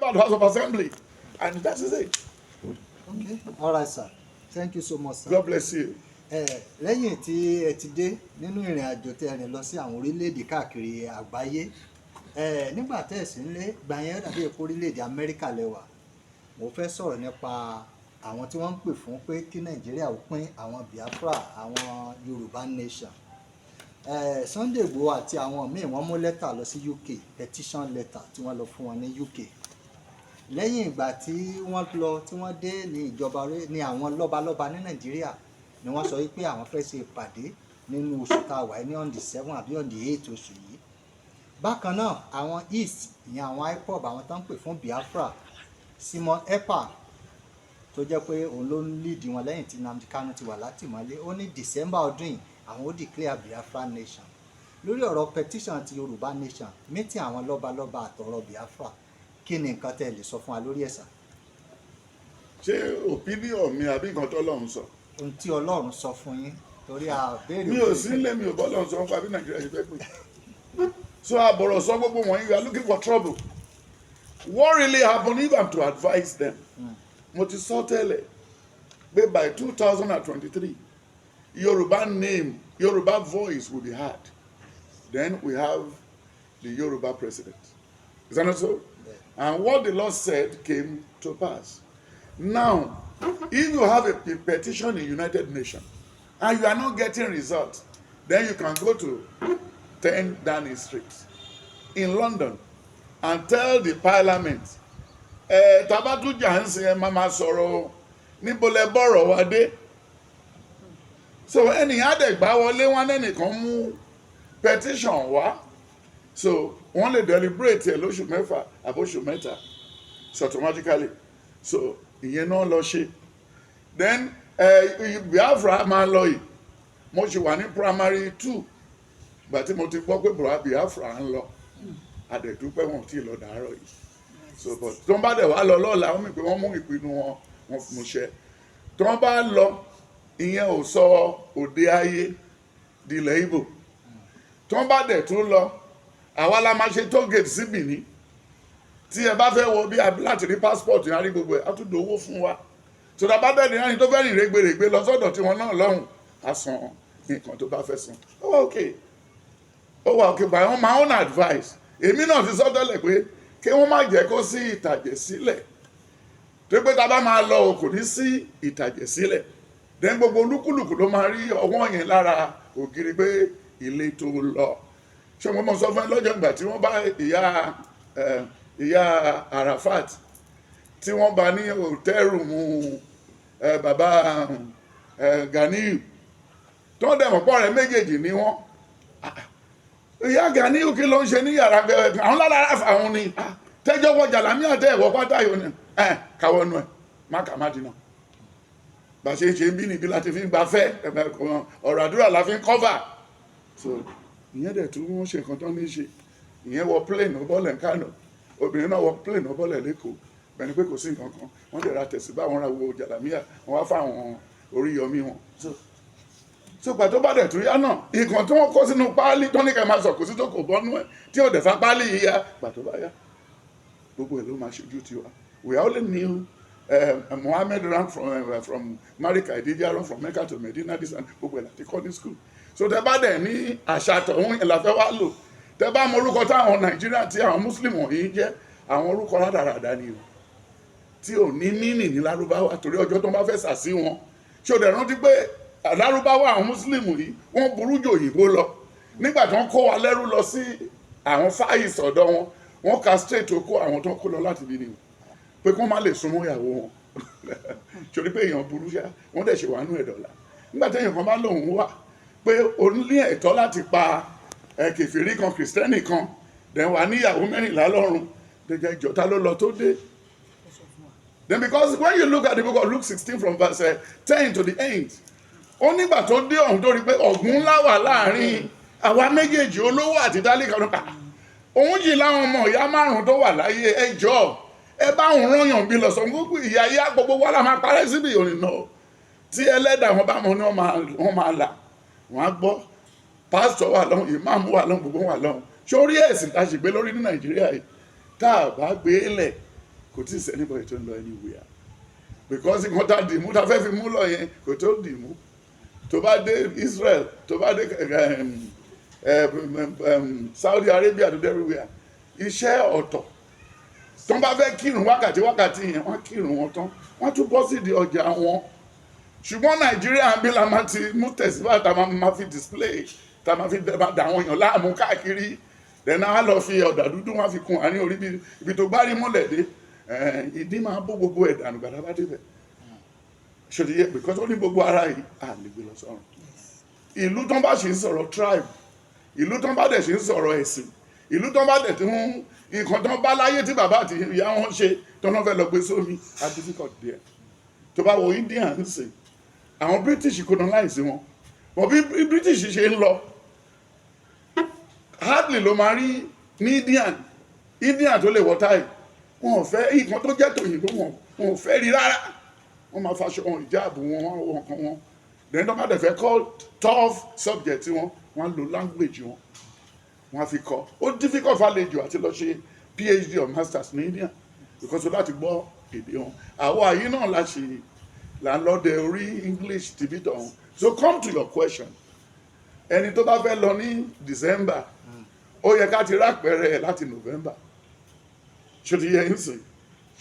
member of the House of Assembly, and that is it. Okay, all right, sir. Thank you so much, sir. God bless you. Ẹ lẹ́yìn tí ẹ ti dé nínú ìrìn àjò tẹ́ ẹ rìn lọ sí àwọn orílẹ̀-èdè káàkiri àgbáyé, ẹ nígbà tẹ́ ẹ sì ń lé gbà yẹn, dàbí èkó orílẹ̀-èdè Amẹ́ríkà lẹ́wà. Mo fẹ́ sọ̀rọ̀ nípa àwọn tí wọ́n ń pè fún pé kí Nàìjíríà ó pín, àwọn Biafra, àwọn Yorùbá nation. Sunday Igboho àti àwọn míì, wọ́n mú lẹ́tà lọ sí UK, petition letter tí wọ́n lọ fún wọn ní UK. Lẹ́yìn ìgbà tí wọ́n lọ, tí wọ́n dé ní ìjọba ní àwọn lọ́balọ́ba ní Nàìjíríà ni wọ́n sọ wípé àwọn fẹ́ ṣe ìpàdé nínú oṣù tá a wà ní on the 7 àbí on the 8 oṣù yìí. Bákan náà, àwọn East, ìyẹn àwọn IPOB, àwọn tó ń pè fún Biafra, Simon Ekpa tó jẹ́ pé òun ló ń lead wọn lẹ́yìn tí Nnamdi Kanu ti wà látìmọ́lé, ó ní December ọdún yìí, àwọn ó declare Biafra nation. Lórí ọ̀rọ̀ petition ti Yorùbá nation, meeting àwọn lọ́balọ́ba àtọ̀rọ̀ Biafra, kí ni nǹkan tẹ́ ẹ lè sọ fún wa lórí ẹ̀, sir? Ṣé opinion mi àbí nǹkan tó lọ́hùn sọ? Ohun tí Ọlọ́run sọ fún yín, torí a béèrè. Mi ò sí nílé, mi ò bọ́ lọ́hùn sọ nípa bí Nàìjíríà ṣe fẹ́ pè. So àbọ̀rọ̀ sọ gbogbo wọ̀nyí, you are looking for trouble. What really happened, if I'm to advise them, mo ti sọ tẹ́lẹ̀ pé by 2023, Yoruba name, Yoruba voice will be heard. Then we have the Yoruba president. Is that not so? And what the Lord said came to pass. Now, if you have a petition in United Nations and you are not getting results, then you can go to 10 Downing Street in London and tell the parliament, ẹ tabatujà ń sin, ẹ máa ma sọ̀rọ̀ o, níbo lẹ bọ̀rọ̀ wa dé? So ẹnìyàn àdẹ̀gbá wọlé wọn, ẹnìkan mú petition wá, so wọ́n lè deliberate ẹ̀ lóṣù 6 àbóṣù 3. So automatically, so ìyẹn náà lọ ṣe. Then Biafra máa lọ yìí, mo ṣì wà ní primary two gbà tí mo ti gbọ́ pé bùrọ̀ Biafra ń lọ. Àdẹ̀dúpẹ́ wọn ò tí ì lọ dàárọ̀ yìí. So but tí wọ́n bá dẹ̀ wá lọ lọ́la, wọ́n mì pé wọ́n mú ìpinnu wọn, wọ́n mú ṣẹ. Tí wọ́n bá lọ, ìyẹn ò sọ òde ayé dilẹ̀ Ìgbò. Tí wọ́n bá dẹ̀ tún lọ, àwa la máa ṣe toll gate sí Benin. Tí ẹ bá fẹ́ wọ bí láti rí passport yẹn, á rí gbogbo ẹ̀, á tún dowó fún wa. Tó dá bá bẹ́ẹ̀ ní ẹni tó fẹ́ rìn rẹ́gbẹ̀rẹ́gbẹ́ lọ sọ́dọ̀ tí wọ́n náà lọ́hùn, á san nǹkan tó bá fẹ́ san. Ó wà okay, ó wà okay. By my own advice, èmi náà ti sọ tẹ́lẹ̀ pé kí wọ́n má jẹ́ kó sí ìtàjẹ̀ sílẹ̀, tó pé tá a bá máa lọ o, kò ní sí ìtàjẹ̀ sílẹ̀. Then gbogbo olúkúlùkù ló máa rí ọwọ́ yẹn lára ògiri pé ilé tó lọ. Ṣé mo mọ sọ fún ẹ lọ́jọ́ ìgbà tí wọ́n bá ìyá Arafat, tí wọ́n bá ní hotel room bàbá Ganiyu, tí wọ́n dẹ̀ mọ̀ pọ̀ rẹ̀ méjèèjì ní wọ́n, ìyá Ganiyu, kí ló ń ṣe ní yàrá àwọn lára àwọn ni tẹ́jọ́ wọ jàlámíà tẹ́ ẹ̀wọ̀ pátá yìí ni káwọ́ nù ẹ̀ má kà má dínà. Bá ṣe ń ṣe ń bí níbi láti fi ń gbafẹ́, ọ̀rọ̀ àdúrà la fi ń cover. So ìyẹn dẹ̀ tún wọ́n ṣe nǹkan tó ní ṣe. Ìyẹn wọ plane, ó bọ́lẹ̀ ń Kánò. Obìnrin náà wọ plane, ó bọ́lẹ̀ lẹ́kọ̀ọ́, bẹ́ẹ̀ ni pé kò sí nǹkan kan. Wọ́n dẹ̀ ra tẹ̀síbá, wọn ra wo jàlámíà, wọ́n wá fáwọn Oríyọmí wọn. So gbà tó bá dẹ̀ tún yá náà, ìkan tí wọ́n kó sínú páálí tó ní ká máa sọ̀kò sí tó kò bọ́nú ẹ̀, tí ò dẹ̀ fa páálí yìí ya, gbà tó bá yá, gbogbo ẹ̀ ló máa ṣojú tiwa. We only knew Muhammad ran from Marika Idija, run from Mecca to Medina, this and gbogbo ẹ̀ láti kọ́ ní school. So tẹ bá dẹ̀ ní àṣà tọ̀hún yẹn la fẹ́ wá lò, tẹ bá mọ orúkọ táwọn Nàìjíríà tí àwọn Muslim wọ̀nyí jẹ́, àwọn orúkọ rádaràda ni o, tí ò ní mínì ní Lárúbáwá, torí ọjọ́ tó ń bá fẹ́ sà sí wọn. Ṣé o dẹ̀ rántí pé Lárúbáwá, àwọn Muslim yìí, wọ́n burú jù òyìnbó lọ? Nígbà tí wọ́n kó wa lẹ́rú lọ sí àwọn fáìsì ọ̀dọ̀ wọn, wọ́n castrate tó kó àwọn tó ń kó lọ láti bí ni o, pé kí wọ́n má lè súnmọ́ ìyàwó wọn, torí pé èèyàn burú ṣá. Wọ́n dẹ̀ ṣe wà nú ẹ̀dọ̀là. Nígbà tí èèyàn kan bá lòun wà pé o ní ẹ̀tọ́ láti pa ẹ kèfèrí kan, Kìrìsìtẹ́nì kan, dẹ̀ wà níyàwó 14 lọ́rùn dẹ̀jẹ̀ ìjọta ló lọ tó dé. Then because when you look at the book of Luke 16 from verse 10 to the end, ó nígbà tó dé ọ̀hún, tó rí pé ọ̀gbun ńlá wà láàrin àwa méjèèjì, olówó àti tálíkà nípa òun yìí, láwọn ọmọ ìyá márùn tó wà láyé, ẹ jọ̀ọ́, ẹ bá òun rányàn bí lọ sọ gbogbo ìyá yá, gbogbo wa la máa parẹ́ síbi òrìnà tí ẹlẹ́dàá wọn bá mọ ní wọ́n máa là. Wọ́n á gbọ́, pásítọ̀ wà lọ́hùn, ìmáàmù wà lọ́hùn, gbogbo wà lọ́hùn. Sórí ẹ̀sìn tá a sì gbé lórí ní Nàìjíríà yìí, tá a bá gbé lẹ̀. Kò tí ì sí anybody tó ń lọ anywhere, because nǹkan tá a dì mú, tá a fẹ́ fi mú lọ yẹn, kò tó dì mú. Tó bá dé Israel, tó bá dé Saudi Arabia, tó dé everywhere, iṣẹ́ ọ̀tọ̀. Tó bá fẹ́ kírun wákàtí wákàtí yẹn, wọ́n kírun wọn tán, wọ́n tún bọ́ sí di ọjà wọn. Ṣùgbọ́n Nàìjíríà ń bí la máa ti mú tẹ̀síwá, tá a máa fi display, tá a máa fi dà àwọn èèyàn láàmú káàkiri. Then á lọ fi ọ̀dà dúdú, wọn fi kun àárín orí bí ibi tó gbárí mọ́lẹ̀ dé. Ìdí máa bó gbogbo ẹ̀ dànù gbàdá bá débẹ̀ ṣòdì yẹ, because ó ní gbogbo ara yìí à lè gbé lọ sọ́run. Ìlú tó ń bá ṣe ń sọ̀rọ̀ tribe, ìlú tó ń bá dẹ̀ ṣe ń sọ̀rọ̀ ẹ̀sìn, ìlú tó ń bá dẹ̀ tí ń nǹkan tó ń bá láyé tí bàbá àti ìyá wọn ṣe tó ń fẹ́ lọ gbé sómi á difficult díẹ̀. Tó bá wo India ń sìn, àwọn British colonize wọn, but bí British ṣe ń lọ, hardly ló máa rí ní Indian tó lè wọ tie. Wọn ò fẹ́ nǹkan tó jẹ́ tòyìnbó, wọn ò fẹ́ rí rárá. Wọ́n máa faṣọ wọn, ìjáàbù wọn, wọ́n wọ nǹkan wọn. Then tó bá dẹ̀ fẹ́ kọ́ tough subject wọn, wọ́n á lo language wọn, wọ́n á fi kọ́. Ó difficult fàlejò àti lọ ṣe PhD or masters ní India, because o láti gbọ́ èdè wọn. Àwa yìí náà la ṣe là ń lọ́dẹ orí English tìbí tọ̀hún. So come to your question, ẹni tó bá fẹ́ lọ ní December, ó yẹ ká ti rápẹrẹ ẹ̀ láti November. Ṣó ti yẹ ń sìn?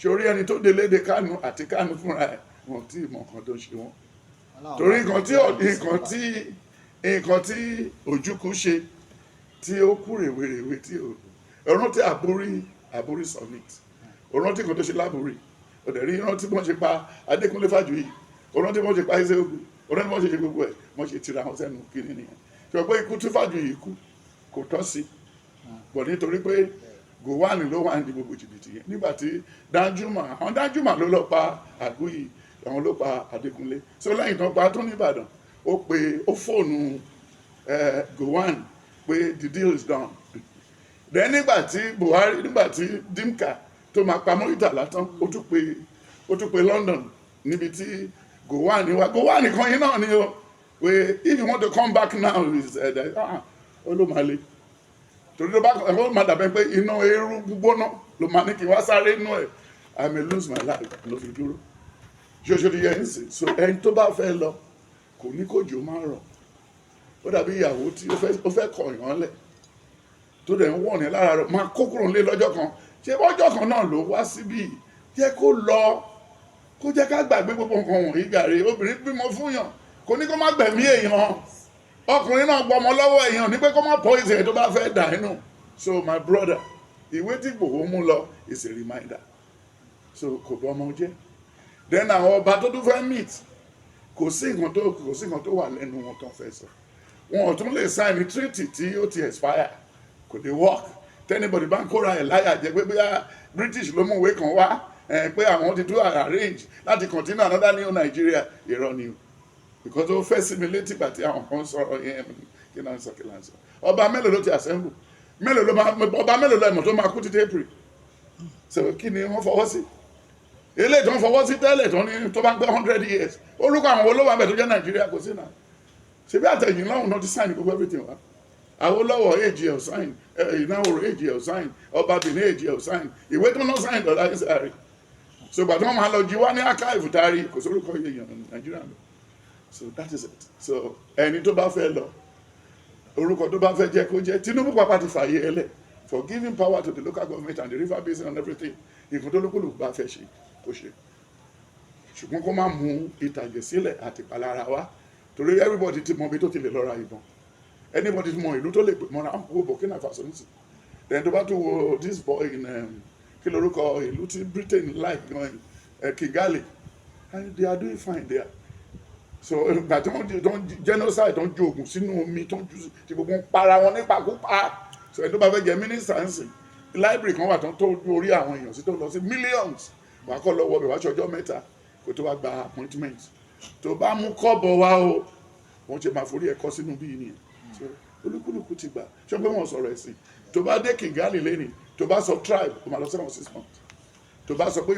Sórí ẹni tó délé de Kánú àti Kánú fúnra ẹ̀, wọn tí ì mọ nǹkan tó ń ṣe wọn, torí nǹkan tí Ojukwu ṣe tí ó kú rèwerèwe, tí ó rántí Àbúrí summit, ó rántí nǹkan tó ṣe lábúrí, ó dẹ̀ rí rántí bọ́n ṣe pa Adékúnlé Fájuyì, ó rántí bọ́n ṣe pa Ezeogu, ó rántí bọ́n ṣe ṣe gbogbo ẹ̀, wọ́n ṣe tira wọn sẹ́nu kiri nìyẹn. Ṣe pé ikú tí Fájuyì kú kò tọ́ sí bọ̀, nítorí pé Gowon ló wà ní gbogbo jìbìtì yẹn. Nígbà tí Danjuma, àwọn Danjuma ló lọ pa Àgúyì, àwọn ló pa Adékúnlé. So lẹ́yìn tó pa tó ní Ìbàdàn, ó pe, ó fóònù Gowon pé the deal is done. Then nígbà tí Buhari, nígbà tí Dimka tó máa pa Murtala tán, ó tún pe London níbi tí Gowon wà. Gowon kan yín náà ni o, pé if you want to come back now is ó ló máa le, torí tó bá ó máa dàbẹ́ pé iná eérú gbígbóná ló máa ní kí n wá sáré inú ẹ̀, I may lose my life, ló fi dúró. Ṣoṣo ti yẹ ń sìn. So ẹni tó bá fẹ́ lọ, kò ní kó jò máa rọ̀. Ó dàbí ìyàwó tí ó fẹ́ kọ̀yàn lẹ̀, tó dẹ̀ ń wọ̀ ní lára rẹ̀, máa kó kúrò nílé lọ́jọ́ kan. Ṣé ọjọ́ kan náà ló wá síbí? Jẹ́ kó lọ, kó jẹ́ ká gbàgbé gbogbo nǹkan wọ̀nyí gàrí. Obìnrin bímọ fún yàn, kò ní kó má gbẹ̀mí èèyàn. Ọkùnrin náà gbọmọ lọ́wọ́ èèyàn, ní pé kó má poison ẹ̀ tó bá fẹ́ dà inú. So my brother, ìwé tí Ìgbòho mú lọ is a reminder, so kò bọ́ ọmọ jẹ́. Then àwọn ọba tó tún fẹ́ meet, kò sí nǹkan tó wà lẹ́nu wọn tó fẹ́ sọ. Wọn ò tún lè sign treaty tí ó ti expire, kò lè work. Tí anybody bá ń kóra ẹ̀ láyà jẹ́ pé bóyá British ló mú ìwé kan wá pé àwọn ti tún arrange láti continue another new Nigeria, irọ́ ni o, because ó fẹ́ sí mi létí ìgbà tí àwọn kan sọ̀rọ̀ yẹn. Kí náà ń sọ, kí náà ń sọ? Ọba mélòó ló ti assemble? Mélòó ló máa, ọba mélòó ló ẹ̀mọ̀ tó máa kú títí April? So kí ni wọ́n fọwọ́ sí? Eléyìí tó ń fọwọ́ sí tẹ́lẹ̀, tó ní tó bá ń pẹ́ 100 years, orúkọ àwọn olówó àbẹ̀ tó jẹ́ Nàìjíríà kò sí náà. Ṣebí àtẹ̀yìn lọ́hùn náà ti sign gbogbo everything wa. Awólọ́wọ̀ age ẹ̀ sign, Ìnáwó age ẹ̀ sign, ọba Benin age ẹ̀ sign, ìwé tó náà sign dọ̀là ẹ̀ sáré. So gbà tí wọ́n máa lọ jí wá ní archive tari, kò sórúkọ èèyàn Nàìjíríà lọ. So that is it. So ẹni tó bá fẹ́ lọ, orúkọ tó bá fẹ́ jẹ́ kó jẹ́. Tinubu pàpà ti fààyè ẹlẹ̀ for giving power to the local government and the river basin and everything. Nǹkan tó lókùlù bá fẹ́ ṣe, kó ṣe, ṣùgbọ́n kó má mú ìtàjẹ̀ sílẹ̀ àti ìpalára wá, torí everybody ti mọ ibi tó ti lè lọ ra ìbọn, anybody ti mọ ìlú tó lè pè mọ́ra. Wo Burkina Faso nísìn. Then tó bá tún wo this boy in kí lorúkọ ìlú tí Britain like gan, Kigali, and they are doing fine there. So ìgbà tí wọ́n tó ń genocide, tó ń ju oògùn sínú omi, tó ń ju tí gbogbo ń para wọn nípakúpa. So ẹni tó bá fẹ́ jẹ mínísítà ń sìn, library kan wà tó ń tó orí àwọn èèyàn sí, tó lọ sí millions, wàá kọ́ lọ́wọ́ bẹ̀, wá ṣọjọ́ 3 kó tó wá gba appointment. Tó bá mú kọ́bọ̀ wá o, wọ́n ṣe máa forí ẹ̀kọ́ sínú bíi nìyẹn. So olúkúlùkù ti gbà ṣé pé wọ́n sọ̀rọ̀ ẹ̀sìn. Tó bá dé Kigali lẹ́nìí, tó bá sọ tribe, ó máa lọ sẹ́wọ̀n 6 months. Tó bá sọ pé